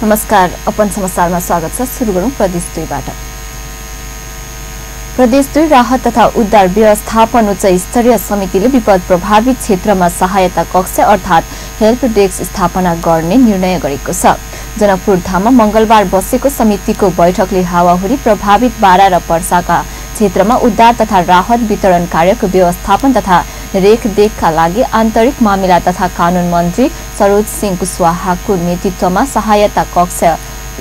नमस्कार, अपन समाचारमा स्वागत छ। सुरु गरौं प्रदेश 2 बाट। प्रदेश 2 राहत तथा उद्धार व्यवस्थापन उच्च स्तरीय समितिले विपद प्रभावित क्षेत्रमा सहायता कक्ष अर्थात् हेल्प डेस्क स्थापना गर्ने निर्णय गरेको छ। जनकपुर धाममा मंगलबार बसेको समितिको बैठकले हावाहुरी प्रभावित बारा र पर्साका क्षेत्रमा उद्धार तथा राहत वितरण कार्यको व्यवस्थापन तथा रेखदेखका लागि आन्तरिक मामिला तथा कानून मन्त्री सरोज सिंह कुशवाहाको नेतृत्वमा सहायता कक्ष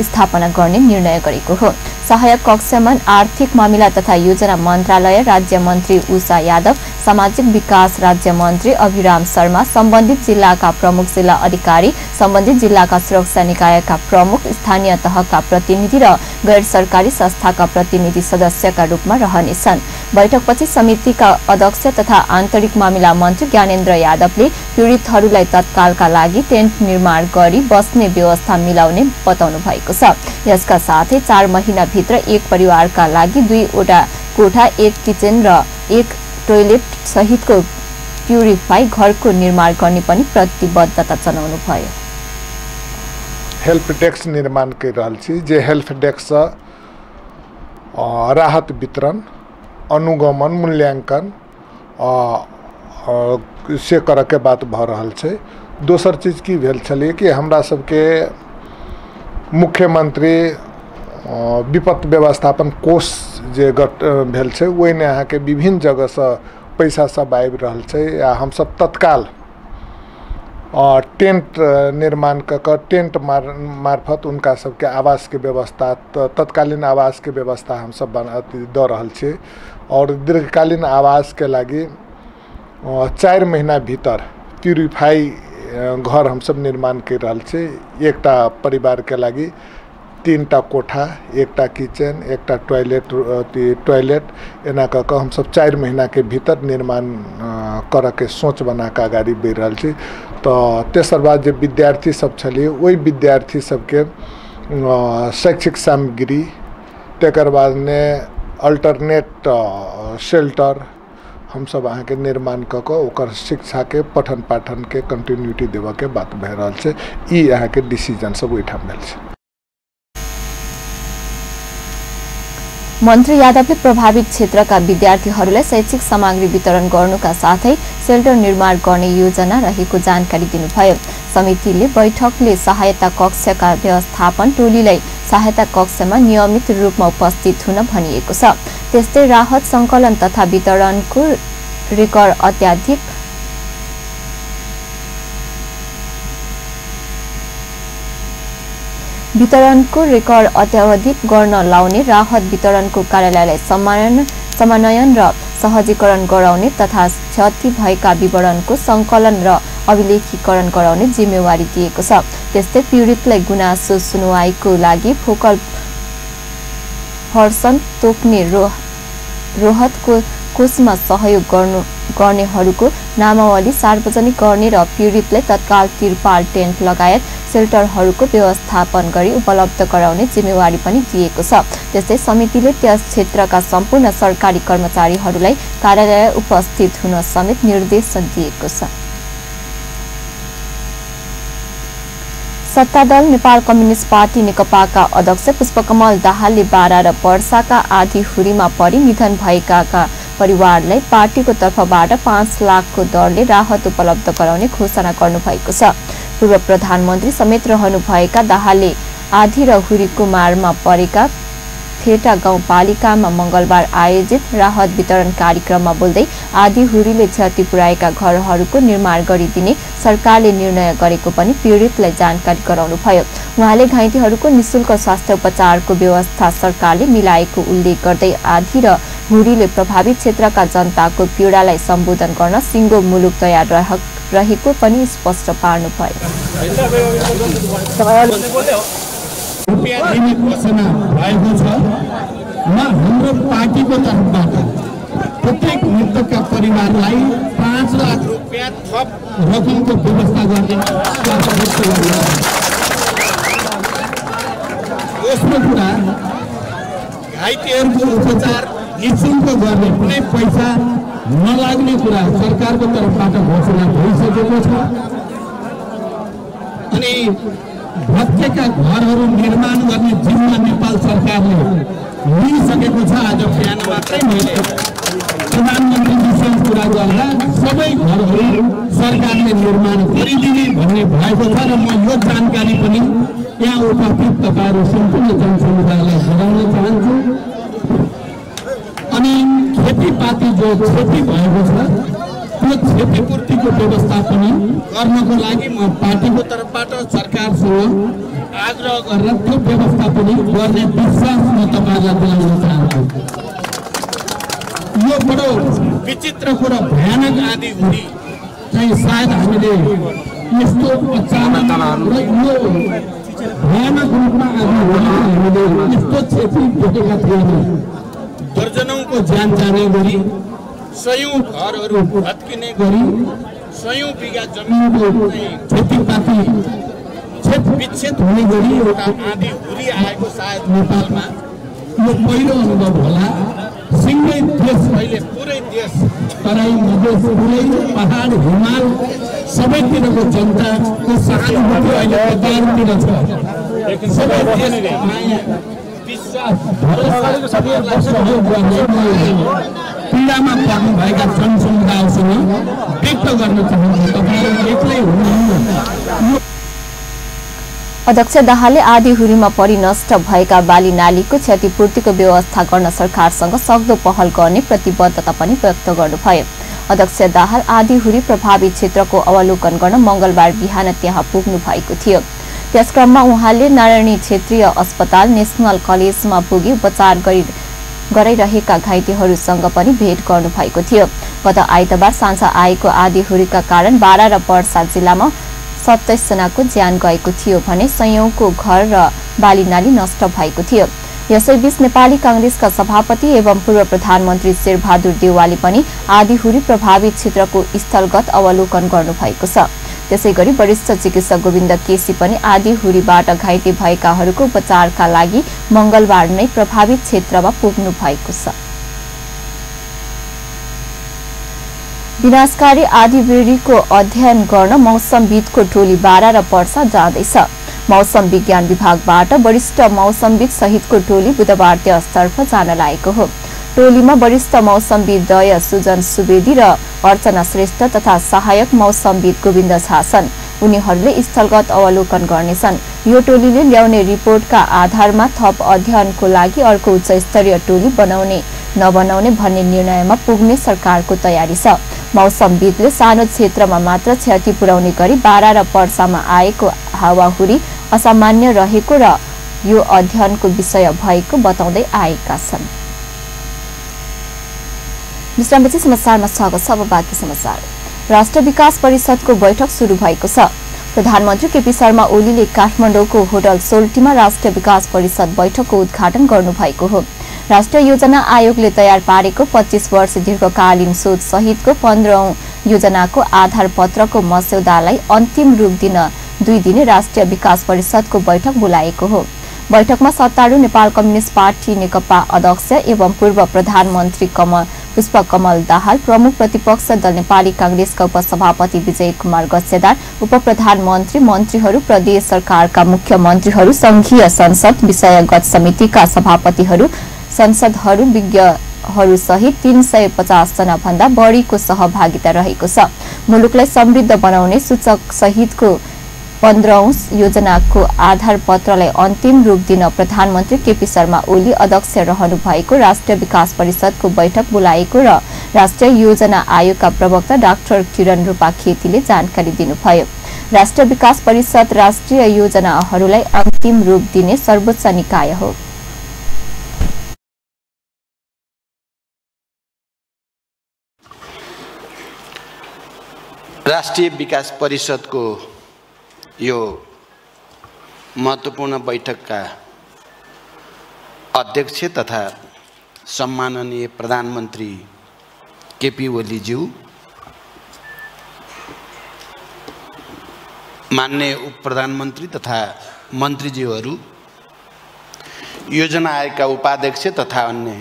स्थापना गर्ने निर्णय गरेको हो। सहायक कक्षमा आर्थिक मामिला तथा योजना मन्त्रालय राज्य मन्त्री उषा यादव, सामाजिक विकास राज्य मन्त्री अभिराम शर्मा, सम्बन्धित जिल्लाका प्रमुख जिल्ला अधिकारी, सम्बन्धित जिल्लाका सुरक्षा निकायका प्रमुख, स्थानीय तहका प्रतिनिधि र गैर सरकारी संस्थाका प्रतिनिधि सदस्यका रूपमा रहनेछन्। बैठकपछि समितिका अध्यक्ष तथा आन्तरिक मामिला मन्त्री ज्ञानेन्द्र यादवले पीडितहरूलाई तत्कालका लागि टेन्ट निर्माण गरी बस्ने व्यवस्था मिलाउने बताउनु भएको छ। यसका साथै 4 महिना भित्र एक परिवारका लागि 2 वटा कोठा, 1 किचन र 1 टोयलेट सहितको प्युरिफाई घरको निर्माण गर्ने पनि प्रतिबद्धता जनाउनु भयो। हेल्प डेस्क निर्माण कर रहल छी, जे हेल्प डेस्क राहत वितरण, अनुगमन, मूल्यांकन से करे के बात भ रहल छै। दोसर चीज की भेल छलै कि हमरा सबके मुख्यमंत्री विपत्ति व्यवस्थापन कोष जे भेल छै ओहिने अहाँके विभिन्न जगह से पैसा सब आबि रहल छै। या हम सब तत्काल टेंट निर्माण कर टेंट मार्फत उनका सबके आवास के व्यवस्था, तत्कालीन आवास के व्यवस्था हम सब द रहल छी। और दीर्घकालीन आवास के लागि 4 महीना भीतर प्यूरिफाई घर हम सब निर्माण कर रहल छी। एकटा परिवार के लागि 3टा कोठा, 1टा किचन, 1टा टॉयलेट एना कऽ हम सब 4 महीना के भीतर निर्माण कर के सोच बना के आगाड़ी बढ़ि रहल छी। तो तेसर बात जे विद्यार्थी सब छलिए ओहि विद्यार्थी सबके शैक्षिक सामग्री, तकर बाद ने अल्टरनेट शेल्टर हम सब अहाँ के निर्माण क ओकर शिक्षा के पठन पाठन के कंटिन्यूटी देवा के बात भए रहल छै। ई अहाँ के डिसीजन सब ओइठाम भेल छै। मन्त्री यादवले प्रभावित क्षेत्रका विद्यार्थीहरूलाई शैक्षिक सामग्री वितरण गर्नुका साथै सेल्टर निर्माण गर्ने योजना रहेको जानकारी दिनुभयो। समितिले बैठकले सहायता कक्षका व्यवस्थापन टोलीलाई सहायता कक्षमा नियमित रूपमा उपस्थित हुन भनिएको छ। त्यस्तै राहत संकलन तथा वितरणको रेकर्ड अत्याधिक गर्न लाउने, राहत वितरणको कार्यालयलाई समन्वयन र सहजीकरण गराउने तथा क्षति भएका विवरणको संकलन र अभिलेखीकरण गराउने जिम्मेवारी दिएको छ। त्यस्तै पीडितलाई गुनासो सुनवाईको लागि फोकल पर्सन तोक्ने रोहतको कोषमा सहयोग गर्नेहरूको नामावली सार्वजनिक गर्ने र पीडितलाई तत्काल तिरपाल, टेन्ट लगायत सेल्टरहरूको व्यवस्थापन गरी उपलब्ध गराउने जिम्मेवारी पनि दिएको छ। त्यस्तै समितिले त्यस क्षेत्रका सम्पूर्ण सरकारी कर्मचारीहरूलाई कार्यालय उपस्थित हुन समेत निर्देशन दिएको छ। सत्तादल नेपाल कम्युनिस्ट पार्टी नेकपाका अध्यक्ष पुष्पकमल दाहालले बारा र पर्साका आँधीहुरीमा परि निधन भएकाका परिवारलाई पार्टीको तर्फबाट 5 लाखको दरले राहत उपलब्ध गराउने घोषणा गर्नुभएको छ। पूर्व प्रधानमन्त्री समेत रहनुभएका दाहालले आँधी र हुरीको मारमा परेका फेटा गाउँपालिकामा मंगलबार आयोजित राहत वितरण कार्यक्रममा बोल्दै आँधीहुरीले क्षति पुर्याएका घरहरूको निर्माण गरिदिने सरकारले निर्णय गरेको पनि पीडितलाई जानकारी गराउनुभयो। उहाँले घाइतेहरूको निशुल्क स्वास्थ्य उपचारको व्यवस्था सरकारले मिलाएको उल्लेख गर्दै आँधी र हुरीले प्रभावित क्षेत्रका जनताको पीडालाई सम्बोधन गर्न सिङ्गो मुलुक तयार रहेको पनि स्पष्ट पार्नुभयो। रुपियाँ दिने घोषणा भएको छ। हाम्रो पार्टीको तर्फबाट प्रत्येक मृतकका परिवारलाई 5 लाख रुपियाँ थप रकमको व्यवस्था गर्ने दोस्रो कुरा, घाइतेहरूको उपचार निःशुल्क गर्ने, कुनै पैसा नलाग्ने कुरा सरकारको तर्फबाट घोषणा भइसकेको छ। अनि भत्केका घरहरू निर्माण गर्ने जिम्मा नेपाल सरकारले लिइसकेको छ। आज बिहान मात्रै मैले प्रधानमन्त्रीजीसँग कुरा गर्दा सबै घरहरू सरकारले निर्माण गरिदिने भन्ने भएको छ र म यो जानकारी पनि यहाँ उपस्थित तपाईँहरू सम्पूर्ण जनसमुदायलाई गराउन चाहन्छु। अनि खेतीपाती जो क्षति भएको छ त्यो क्षतिपूर्तिको व्यवस्था पनि गर्नको लागि म पार्टीको तर्फबाट सरकारसँग आग्रह गरेर त्यो व्यवस्था पनि गर्ने विश्वास म तपाईँलाई दिलाउन चाहन्छु। यो बडो विचित्र कुरा भयानक आँधीहुरी चाहिँ सायद हामीले यस्तो अचानक र यो भयानक रूपमा आँधीहुरी हामीले यस्तो क्षति देखेका थिएनौँ। दर्जनौंको ज्यान जाने गरी सयौं घरहरू भत्किने गरी सयौं बिघा जमिनको खेतीपाती विच्छेद हुने गरी एउटा आँधीहुरी आएको सायद नेपालमा यो पहिलो अनुभव होला। सिंगै देश अहिले पुरै देश तराई मधेस पुरै पहाड हिमाल सबैतिरको जनताको सहानुभूति अहिले बजारतिर छ। सबै देशले माया विश्वास भरोसा सबैलाई सहयोग गर्ने पीडामा पर्नुभएका जनसमुदायसँग व्यक्त गर्न चाहन्छु। तपाईहरु एक्लै हुनुहुन्न। अध्यक्ष दाहालले आँधीहुरीमा परि नष्ट भएका बाली नालीको क्षतिपूर्तिको व्यवस्था गर्न सरकारसँग सक्दो पहल गर्ने प्रतिबद्धता पनि व्यक्त गर्नुभयो। अध्यक्ष दाहाल आँधीहुरी प्रभावित क्षेत्रको अवलोकन गर्न मंगलबार बिहान त्यहाँ पुग्नु भएको थियो। त्यसक्रममा उहाँले नारायणी क्षेत्रीय अस्पताल नेशनल कलेजमा पुगी उपचार गराइरहेका घाइतेहरूसँग पनि भेट गर्नु भएको थियो। गत आइतबार साँझ आएको आँधीहुरीका कारण बारा र पर्सा जिल्लामा 27 जनाको ज्यान गएको थियो भने सयौंको घर र बाली नाली नष्ट भएको थियो। यसैबीच नेपाली कांग्रेसका सभापति एवं पूर्व प्रधानमन्त्री शेरबहादुर देउवाले पनि आँधीहुरी प्रभावित क्षेत्रको स्थलगत अवलोकन गर्नु भएको छ। त्यसैगरी वरिष्ठ चिकित्सक गोविन्द केसी पनि आँधीहुरीबाट घाइते भएकाहरूको उपचारका लागि मंगलबार नै प्रभावित क्षेत्रमा पुग्नु भएको छ। विनाशकारी आँधीबेहरीको अध्ययन गर्न मौसमविदको टोली बारा र पर्सा जाँदैछ। मौसम विज्ञान विभागबाट वरिष्ठ मौसमविद सहितको टोली बुधबार त्यसतर्फ जान लागेको हो। टोलीमा वरिष्ठ मौसमविद दय सुजन सुवेदी र अर्चना श्रेष्ठ तथा सहायक मौसमविद गोविन्द झा छन्। उनीहरूले स्थलगत अवलोकन गर्नेछन्। यो टोलीले ल्याउने रिपोर्टका आधारमा थप अध्ययनको लागि अर्को उच्च स्तरीय टोली बनाउने नबनाउने भन्ने निर्णयमा पुग्ने सरकारको तयारी छ। मौसमविदले सानो क्षेत्रमा मात्र क्षति पुर्याउने गरी बारा र पर्सामा आएको हावाहुरी असामान्य रहेको र यो अध्ययनको विषय भएको बताउँदै आएका छन्। विश्रामपछि समाचारमा स्वागत छ। अब बाँकी समाचार। राष्ट्र विकास परिषदको बैठक सुरु भएको छ। प्रधानमन्त्री केपी शर्मा ओलीले काठमाडौँको होटल सोल्टीमा राष्ट्र विकास परिषद बैठकको उद्घाटन गर्नुभएको हो। राष्ट्रिय योजना आयोगले तयार पारेको 25 वर्ष दीर्घकालीन सोच सहितको 15औं योजनाको आधार पत्रको मस्यौदालाई अन्तिम रूप दिन 2 दिने राष्ट्रिय विकास परिषदको बैठक बोलाएको हो। बैठकमा सत्तारूढ नेपाल कम्युनिस्ट पार्टी नेकपा अध्यक्ष एवं पूर्व प्रधानमन्त्री पुष्पकमल दाहाल, प्रमुख प्रतिपक्ष दल नेपाली कांग्रेसका उपसभापति विजय कुमार गच्छेदार, उपप्रधानमन्त्री, मन्त्रीहरू, प्रदेश सरकारका मुख्यमन्त्रीहरू, संघीय संसद विषयगत समितिका सभापतिहरू, संसदहरू, विज्ञहरू सहित 350 जना भन्दा बढीको सहभागिता रहेको छ। मुलुकलाई समृद्ध बनाउने सूचक सहितको 15औं योजनाको आधार पत्रलाई अन्तिम रूप दिन प्रधानमन्त्री केपी शर्मा ओली अध्यक्ष रहनु भएको राष्ट्रिय विकास परिषदको बैठक बोलाएको र राष्ट्रिय योजना आयोगका प्रवक्ता डाक्टर किरण रूपाखेतीले जानकारी दिनुभयो। राष्ट्रिय विकास परिषद राष्ट्रिय योजनाहरूलाई अन्तिम रूप दिने सर्वोच्च निकाय हो। राष्ट्रिय विकास परिषदको यो महत्त्वपूर्ण बैठकका अध्यक्ष तथा सम्माननीय प्रधानमन्त्री केपी ओलीज्यू, माननीय उप प्रधानमन्त्री तथा मन्त्रीज्यूहरू, योजना आयोगका उपाध्यक्ष तथा अन्य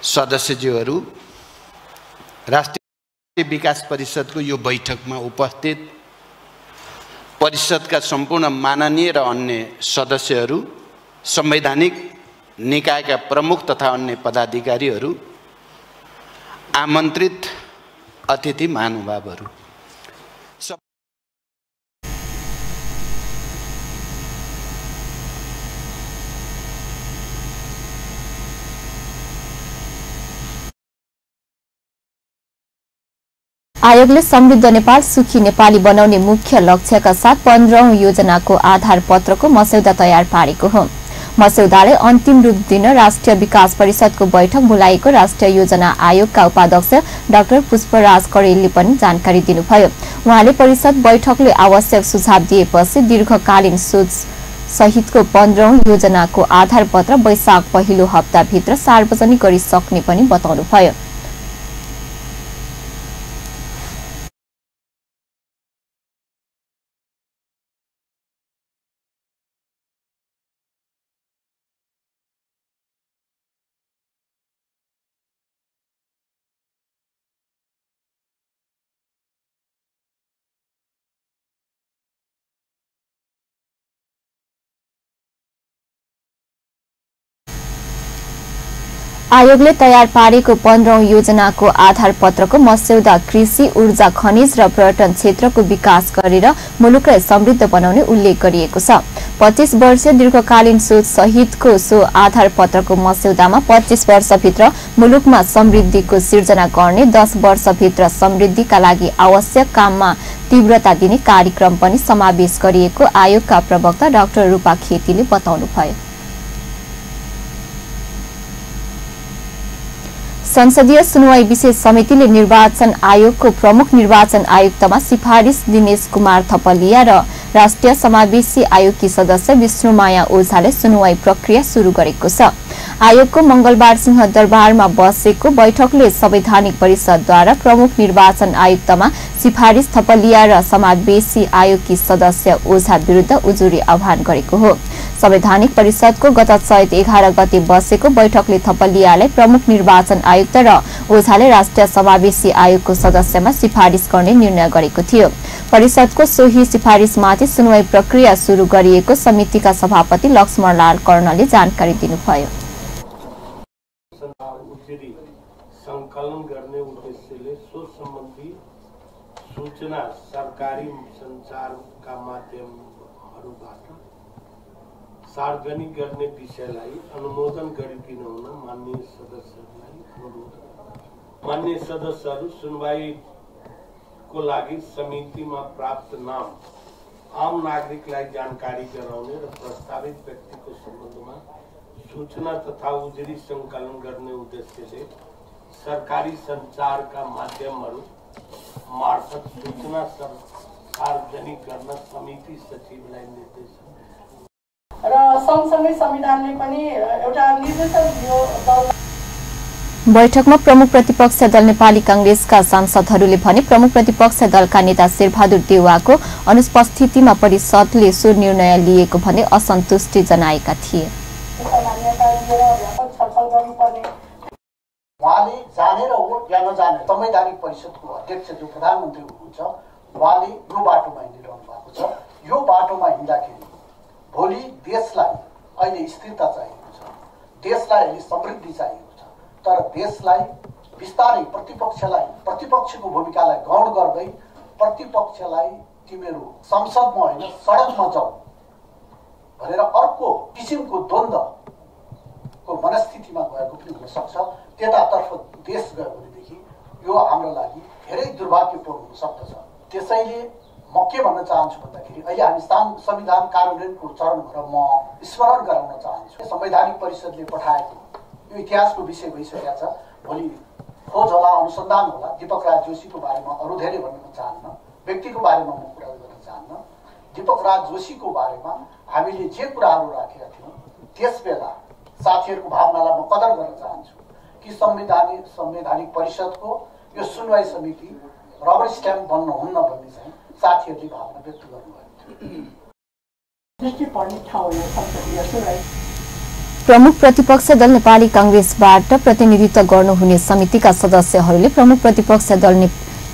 सदस्यज्यूहरू, राष्ट्रिय विकास परिषदको यो बैठकमा उपस्थित परिषदका सम्पूर्ण माननीय र अन्य सदस्यहरू, संवैधानिक निकायका प्रमुख तथा अन्य पदाधिकारीहरू, आमन्त्रित अतिथि महानुभावहरू, आयोगले समृद्ध नेपाल सुखी नेपाली बनाउने मुख्य लक्ष्यका साथ 15औं योजनाको आधार पत्रको मस्यौदा तयार पारेको हो। मस्यौदालाई अन्तिम रूप दिन राष्ट्रिय विकास परिषदको बैठक बोलाएको राष्ट्रिय योजना आयोगका उपाध्यक्ष डाक्टर पुष्पराज करेलले पनि जानकारी दिनुभयो। उहाँले परिषद बैठकले आवश्यक सुझाव दिएपछि दीर्घकालीन सोच सहितको 15औं योजनाको आधार पत्र वैशाख पहिलो हप्ताभित्र सार्वजनिक गरिसक्ने पनि बताउनुभयो। आयोगले तयार पारेको 15औं योजनाको आधार पत्रको मस्यौदा कृषि, ऊर्जा, खनिज र पर्यटन क्षेत्रको विकास गरेर मुलुकलाई समृद्ध बनाउने उल्लेख गरिएको छ। 25 वर्षीय दीर्घकालीन सोच सहितको सो आधार पत्रको मस्यौदामा 25 वर्षभित्र मुलुकमा समृद्धिको सिर्जना गर्ने, 10 वर्षभित्र समृद्धिका लागि आवश्यक काममा तीव्रता दिने कार्यक्रम पनि समावेश गरिएको आयोगका प्रवक्ता डाक्टर रूपा खेतीले बताउनुभयो। संसदीय सुनवाई विशेष समितिले निर्वाचन आयोगको प्रमुख निर्वाचन आयुक्तमा सिफारिस दिनेश कुमार थपलिया र राष्ट्रिय समावेशी आयोगकी सदस्य विष्णुमाया ओझाले सुनवाई प्रक्रिया सुरु गरेको छ। आयोगको मंगलबार सिंह दरबारमा बसेको बैठकले संवैधानिक परिषदद्वारा प्रमुख निर्वाचन आयुक्तमा सिफारिस थपलिया र समावेशी आयोगकी सदस्य ओझा विरुद्ध उजुरी आह्वान गरेको हो। संवैधानिक परिषदको गत चैत 11 गते बसेको बैठकले थपलियालाई प्रमुख निर्वाचन आयुक्त र ओझाले राष्ट्रिय समावेशी आयोगको सदस्यमा सिफारिस गर्ने निर्णय गरेको थियो। परिषदको सोही सिफारिसमाथि सुनवाई प्रक्रिया सुरु गरिएको समितिका सभापति लक्ष्मणलाल कर्णले जानकारी दिनुभयो। संकलन गर्ने उद्देश्यले सो सम्बन्धी सूचना सरकारी सञ्चारका माध्यमहरूबाट सार्वजनिक गर्ने विषयलाई अनुमोदन गरिदिन हुन माननीय सदस्यहरूलाई अनुरोध। माननीय सदस्यहरू सुनवाईको लागि समितिमा प्राप्त नाम आम नागरिकलाई जानकारी गराउने र प्रस्तावित व्यक्तिको सम्बन्धमा सूचना तथा उजुरी संकलन गर्ने उद्देश्यले सरकारी सञ्चारका माध्यमहरू मार्फत सूचना सार्वजनिक गर्न समिति सचिवलाई निर्देशन र सँगसँगै संविधानले पनि एउटा निर्देशन दियो। बैठकमा प्रमुख प्रतिपक्ष दल नेपाली कांग्रेसका सांसदहरूले भने प्रमुख प्रतिपक्ष दलका नेता शेरबहादुर देउवाको अनुपस्थितिमा परिषदले सो निर्णय लिएको भने असन्तुष्टि जनाएका थिए। उहाँले जानेर हो या नजाने संवैधानिक परिषदको अध्यक्ष जो प्रधानमन्त्री हुनुहुन्छ उहाँले यो बाटोमा हिँडिरहनु भएको छ। यो बाटोमा हिँड्दाखेरि भोलि देशलाई अहिले स्थिरता चाहिएको छ, देशलाई अहिले समृद्धि चाहिएको छ, तर देशलाई बिस्तारै प्रतिपक्षको भूमिकालाई गौण गर्दै प्रतिपक्षलाई तिमीहरू संसदमा होइन सडकमा जाऊ भनेर अर्को किसिमको द्वन्द्वको मनस्थितिमा गएको पनि हुन सक्छ। त्यतातर्फ देश गयो भनेदेखि यो हाम्रो लागि धेरै दुर्भाग्यपूर्ण हुन सक्दछ। त्यसैले म के भन्न चाहन्छु भन्दाखेरि अहिले हामी संविधान कार्यान्वयनको चरणबाट म स्मरण गराउन चाहन्छु। संवैधानिक परिषदले पठाएको यो इतिहासको विषय भइसकेको छ। भोलि खोज होला, अनुसन्धान होला। दीपक राज जोशीको बारेमा अरू धेरै भन्न म चाहन्न, व्यक्तिको बारेमा म कुरा गर्न चाहन्न। दीपक राज जोशीको बारेमा हामीले जे कुराहरू राखेका थियौँ त्यसबेला साथीहरूको भावनालाई म कदर गर्न चाहन्छु कि संवैधानिक परिषदको यो सुनवाई समिति रबर स्ट्याम्प बन्न हुन्न भन्ने चाहिँ साथीहरूले भावना व्यक्त गर्नुभयो। प्रमुख प्रतिपक्ष दल नेपाली कांग्रेसबाट प्रतिनिधित्व गर्नुहुने समितिका सदस्यहरूले प्रमुख प्रतिपक्ष दल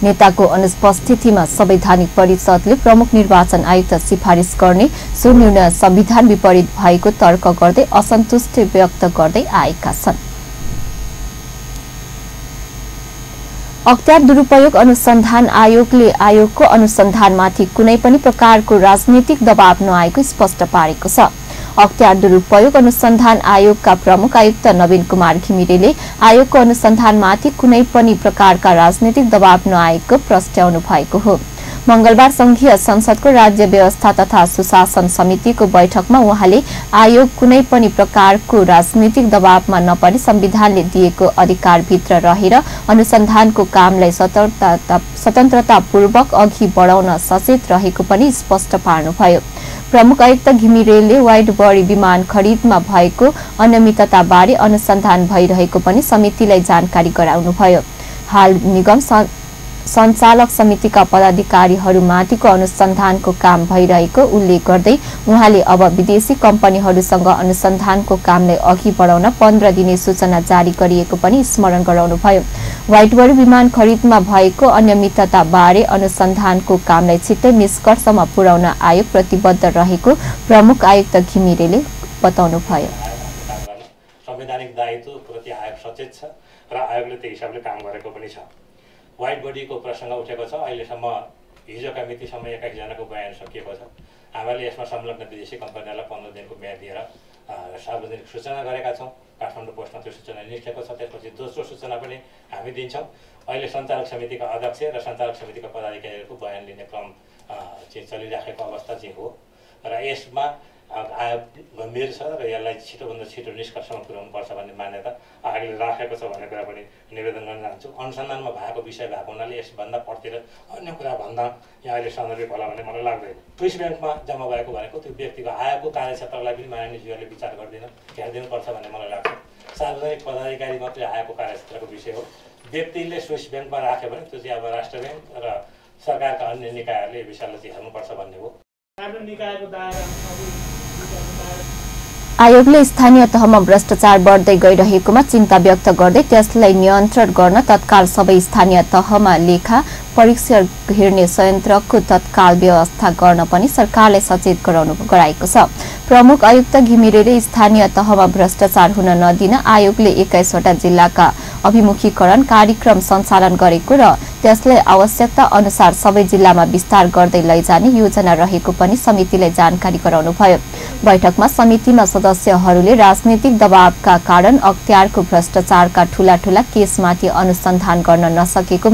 नेताको अनुपस्थितिमा संवैधानिक परिषदले प्रमुख निर्वाचन आयुक्त सिफारिस गर्ने सो निर्णय संविधान विपरीत भएको तर्क गर्दै असन्तुष्टि व्यक्त गर्दै आएका छन्। अख्तियार दुरुपयोग अनुसन्धान आयोगले आयोगको अनुसन्धानमाथि कुनै पनि प्रकारको राजनीतिक दबाव नआएको स्पष्ट पारेको छ। अख्तियार दुरुपयोग अनुसन्धान आयोगका प्रमुख आयुक्त नवीन कुमार घिमिरेले आयोगको अनुसन्धानमाथि कुनै पनि प्रकारका राजनीतिक दबाव नआएको प्रस्ट्याउनु भएको हो। मंगलबार संघीय संसदको राज्य व्यवस्था तथा सुशासन समितिको बैठकमा उहाँले आयोग कुनै पनि प्रकारको राजनीतिक दबावमा नपरी संविधानले दिएको अधिकारभित्र रहेर अनुसन्धानको कामलाई स्वतन्त्रतापूर्वक अघि बढाउन सचेत रहेको पनि स्पष्ट पार्नुभयो। प्रमुख आयुक्त घिमिरेले वाइड बडी विमान खरिदमा भएको अनियमितताबारे अनुसन्धान भइरहेको पनि समितिलाई जानकारी गराउनुभयो। हाल निगम सञ्चालक समितिका पदाधिकारीहरूमाथिको अनुसन्धानको काम भइरहेको उल्लेख गर्दै उहाँले अब विदेशी कम्पनीहरूसँग अनुसन्धानको कामलाई अघि बढाउन 15 दिने सूचना जारी गरिएको पनि स्मरण गराउनुभयो। वाइटबडी विमान खरिदमा भएको अनियमितताबारे अनुसन्धानको कामलाई छिट्टै निष्कर्षमा पुर्याउन आयोग प्रतिबद्ध रहेको प्रमुख आयुक्त घिमिरेले बताउनुभयो। संवैधानिक दायित्व प्रति आयोग सचेत छ र आयोगले त्यही हिसाबले काम गरेको पनि छ। वाइट बडीको प्रसङ्ग उठेको छ। अहिलेसम्म हिजोका मितिसम्म 21 जनाको बयान सकिएको छ। हामीले यसमा संलग्न विदेशी कम्पनीहरूलाई 15 दिनको म्याद दिएर सार्वजनिक सूचना गरेका छौँ। काठमाडौँ पोस्टमा त्यो सूचना निस्केको छ। त्यसपछि दोस्रो सूचना पनि हामी दिन्छौँ। अहिले सञ्चालक समितिका अध्यक्ष र सञ्चालक समितिका पदाधिकारीहरूको बयान लिने क्रम चाहिँ चलिराखेको अवस्था चाहिँ हो र यसमा आयोग गम्भीर छ र यसलाई छिटोभन्दा छिटो निष्कर्षमा पुर्याउनुपर्छ भन्ने मान्यता आयोगले राखेको छ भन्ने कुरा पनि निवेदन गर्न चाहन्छु। अनुसन्धानमा भएको विषय भएको हुनाले यसभन्दा पढ्तिर अन्य कुरा भन्दा यहाँ अहिले सन्दर्भिक होला भन्ने मलाई लाग्दैन। स्विस ब्याङ्कमा जम्मा भएको भनेको त्यो व्यक्तिको आयोगको कार्यक्षेत्रलाई पनि माननीयज्यूहरूले विचार हेरिदिनुपर्छ भन्ने मलाई लाग्छ। सार्वजनिक पदाधिकारी मात्रै आयोगको कार्यक्षेत्रको विषय हो। व्यक्तिले स्विस ब्याङ्कमा राख्यो भने त्यो चाहिँ अब राष्ट्र ब्याङ्क र सरकारका अन्य निकायहरूले यो विषयलाई चाहिँ हेर्नुपर्छ भन्ने हो। आयोगले स्थानीय तहमा भ्रष्टाचार बढ्दै गइरहेकोमा चिन्ता व्यक्त गर्दै त्यसलाई नियन्त्रण गर्न तत्काल सबै स्थानीय तहमा लेखा परीक्षण हेर्ने संयन्त्रको तत्काल व्यवस्था गर्न पनि सरकारलाई सचेत गराएको छ। प्रमुख आयुक्त घिमिरेले स्थानीय तहमा भ्रष्टाचार हुन नदिन आयोगले 21 वटा जिल्लाका अभिमुखीकरण कार्यक्रम सञ्चालन गरेको र त्यसलाई आवश्यकता अनुसार सबै जिल्लामा विस्तार गर्दै लैजाने योजना रहेको पनि समितिलाई जानकारी गराउनुभयो। बैठकमा समितिमा सदस्यहरूले राजनीतिक दबावका कारण अख्तियारको भ्रष्टाचारका ठूला केसमाथि अनुसन्धान गर्न नसकेको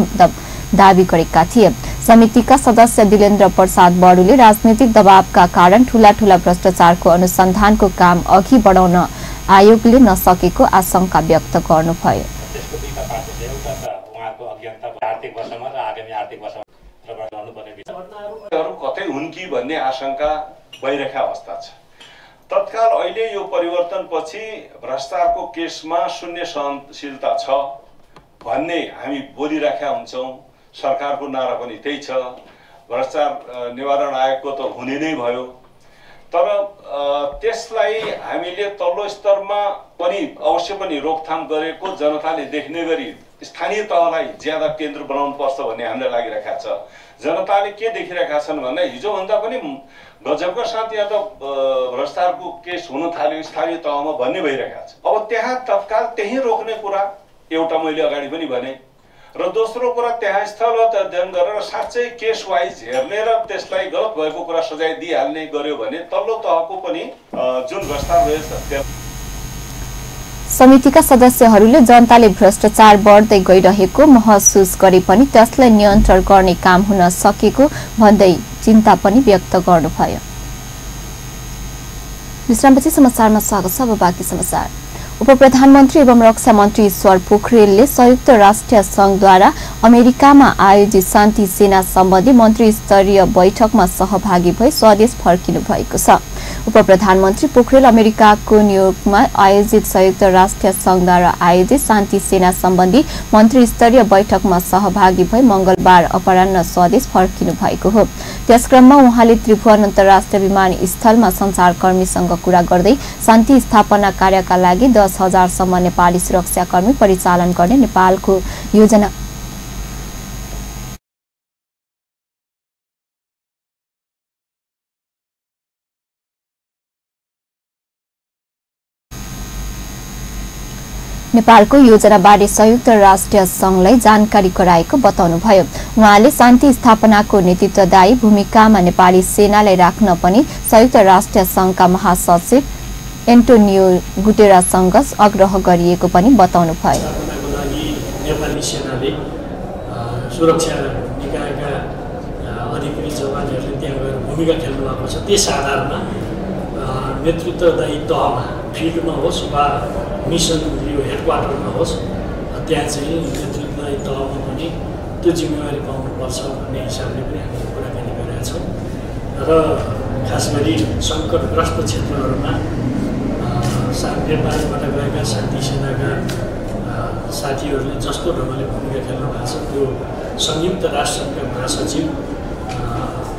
दावी गरेका थिए। समितिका सदस्य दिलेन्द्र प्रसाद बडुले राजनीतिक दबावका कारण ठूला भ्रष्टाचारको अनुसन्धानको काम अघि बढाउन आयोगले नसकेको आशंका व्यक्त गर्नुभयो। कतै हुन् कि भन्ने आशंका भइरहेको अवस्था छ। तत्काल अहिले यो परिवर्तनपछि भ्रष्टाचारको केसमा शून्य सहनशीलता छ भन्ने हामी बोलिरहेका हुन्छौँ। सरकारको नारा पनि त्यही छ। भ्रष्टाचार निवारण आयोगको त हुने नै भयो, तर त्यसलाई हामीले तल्लो स्तरमा पनि अवश्य पनि रोकथाम गरेको जनताले देख्ने गरी स्थानीय तहलाई ज्यादा केन्द्र बनाउनु पर्छ भन्ने हामीलाई लागिरहेका छ। जनताले के देखिरहेका छन् भन्दा हिजोभन्दा पनि गजबका साथ यहाँ त भ्रष्टाचारको केस हुन थाल्यो स्थानीय तहमा भन्ने भइरहेका छ। अब त्यहाँ तत्काल त्यही रोक्ने कुरा एउटा मैले अगाडि पनि भने र दोस्रो कुरा त्यहाँ स्थलगत अध्ययन गरेर साँच्चै केस वाइज हेर्ने र त्यसलाई गलत भएको कुरा सजाय दिइहाल्ने गर्यो भने तल्लो तहको पनि जुन भ्रष्टाचार रहेछ। समितिका सदस्यहरूले जनताले भ्रष्टाचार बढ्दै गइरहेको महसुस गरे पनि त्यसलाई नियन्त्रण गर्ने काम हुन सकेको भन्दै चिन्ता पनि व्यक्त गर्नुभयो। विश्रामपछि समाचारमा स्वागत छ। अब बाँकी समाचार। उपप्रधानमन्त्री एवं रक्षा मन्त्री ईश्वर पोखरेलले संयुक्त राष्ट्र संघद्वारा अमेरिकामा आयोजित शान्ति सेना सम्बन्धी मन्त्री स्तरीय बैठकमा सहभागी भई स्वदेश फर्किनु भएको छ। उपप्रधानमन्त्री पोखरेल अमेरिकाको न्युयोर्कमा आयोजित संयुक्त राष्ट्र संघद्वारा आयोजित शान्ति सेना सम्बन्धी मन्त्री स्तरीय बैठकमा सहभागी भई मंगलबार अपराह्न स्वदेश फर्किनु भएको हो। त्यसक्रममा उहाँले त्रिभुवन अन्तर्राष्ट्रिय विमानस्थलमा सञ्चारकर्मीसँग कुरा गर्दै शान्ति स्थापना कार्यका लागि 10,000 सम्म नेपाली सुरक्षाकर्मी परिचालन गर्ने नेपालको योजना नेपालको योजनाबारे संयुक्त राष्ट्र संघलाई जानकारी गराएको बताउनुभयो। उहाँले शान्ति स्थापनाको नेतृत्वदायी भूमिकामा नेपाली सेनालाई राख्न पनि संयुक्त राष्ट्र संघका महासचिव एन्टोनियो गुटेराससँग आग्रह गरिएको पनि बताउनुभयो। नेपाली सेनाले सुरक्षा निकायका अधिकृत जवानहरूले त्यहाँ गएर भूमिका खेल्नु भएको छ। त्यस आधारमा नेतृत्वदायी तहमा फिल्डमा होस् वा मिसन यो हेडक्वार्टरमा होस् त्यहाँ चाहिँ नेतृत्वदायी तहमा पनि त्यो जिम्मेवारी पाउनुपर्छ भन्ने हिसाबले पनि हामीले कुराकानी गरेका छौँ र खास गरी सङ्कटग्रस्त क्षेत्रहरूमा नेपालबाट गएका शान्ति सेनाका साथीहरूले जस्तो ढङ्गले भूमिका खेल्नु भएको छ त्यो संयुक्त राष्ट्रका महासचिव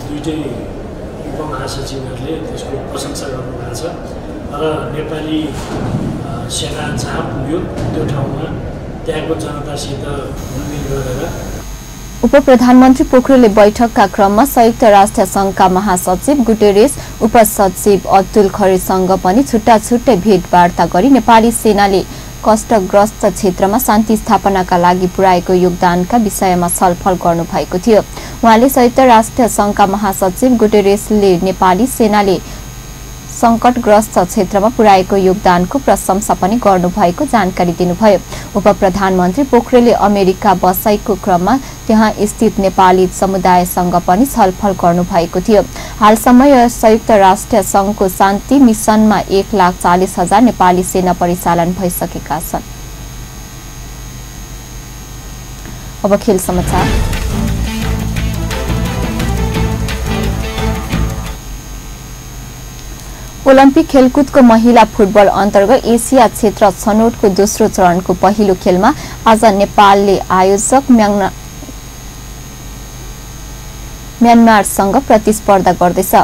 दुईटै उपमहासचिवहरूले त्यसको प्रशंसा गर्नुभएको छ र नेपाली सेना जहाँ पुग्यो त्यो ठाउँमा त्यहाँको जनतासित घुलमिल गरेर उपप्रधानमन्त्री पोखरेलले बैठकका क्रममा संयुक्त राष्ट्र संघका महासचिव गुटेरेस उपसचिव अब्दुल खरेलसँग पनि छुट्टा छुट्टै भेटवार्ता गरी नेपाली सेनाले कष्टग्रस्त क्षेत्रमा शान्ति स्थापनाका लागि पुर्याएको योगदानका विषयमा छलफल गर्नुभएको थियो। उहाँले संयुक्त राष्ट्र संघका महासचिव गुटेरेसले नेपाली सेनाले संकटग्रस्त क्षेत्रमा पुर्याएको योगदानको प्रशंसा पनि गर्नुभएको जानकारी दिनुभयो। उपप्रधानमन्त्री पोखरेलले अमेरिका बसाइको क्रममा त्यहाँ स्थित नेपाली समुदायसँग पनि छलफल गर्नुभएको थियो। हालसम्म संयुक्त राष्ट्र संघको शान्ति मिसनमा 1,40,000 नेपाली सेना परिचालन भइसकेका छन्। अब खेल समाचार। ओलम्पिक खेलकुदको महिला फुटबल अन्तर्गत एसिया क्षेत्र छनौटको दोस्रो चरणको पहिलो खेलमा आज नेपालले आयोजक म्यानमारसँग प्रतिस्पर्धा गर्दैछ।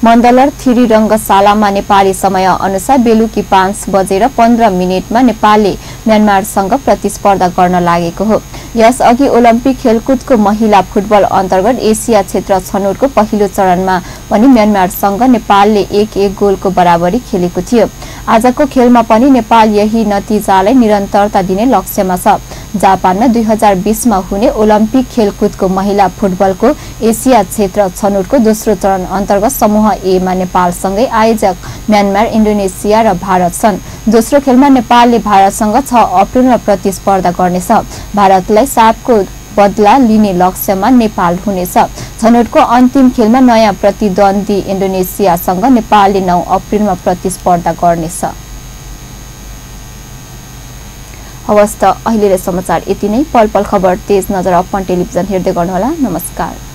मण्डलर 3 रंगशालामा नेपाली समय अनुसार बेलुकी 5:15 नेपालले म्यानमारसँग प्रतिस्पर्धा गर्न लागेको हो। यसअघि ओलम्पिक खेलकुदको महिला फुटबल अन्तर्गत एसिया क्षेत्र छनौटको पहिलो चरणमा पनि म्यानमारसँग नेपालले 1-1 गोलको बराबरी खेलेको थियो। आजको खेलमा पनि नेपाल यही नतिजालाई निरन्तरता दिने लक्ष्यमा छ। जापानमा 2020 मा हुने ओलम्पिक खेलकुदको महिला फुटबलको एसिया क्षेत्र छनौटको दोस्रो चरण अन्तर्गत समूह ए मा नेपालसँगै आयोजक म्यानमार, इन्डोनेसिया र भारत छन्। दोस्रो खेलमा नेपालले भारतसँग 6 अप्रिलमा प्रतिस्पर्धा गर्नेछ। भारतलाई सापको बदला लिने लक्ष्यमा नेपाल हुनेछ। छनौटको अन्तिम खेलमा नयाँ प्रतिद्वन्दी इन्डोनेसियासँग नेपालले 9 अप्रिलमा प्रतिस्पर्धा गर्नेछ। हवस् त अहिलेलाई समाचार यति नै। पल पल खबर तेज नजर अपन टेलिभिजन हेर्दै गर्नुहोला। नमस्कार।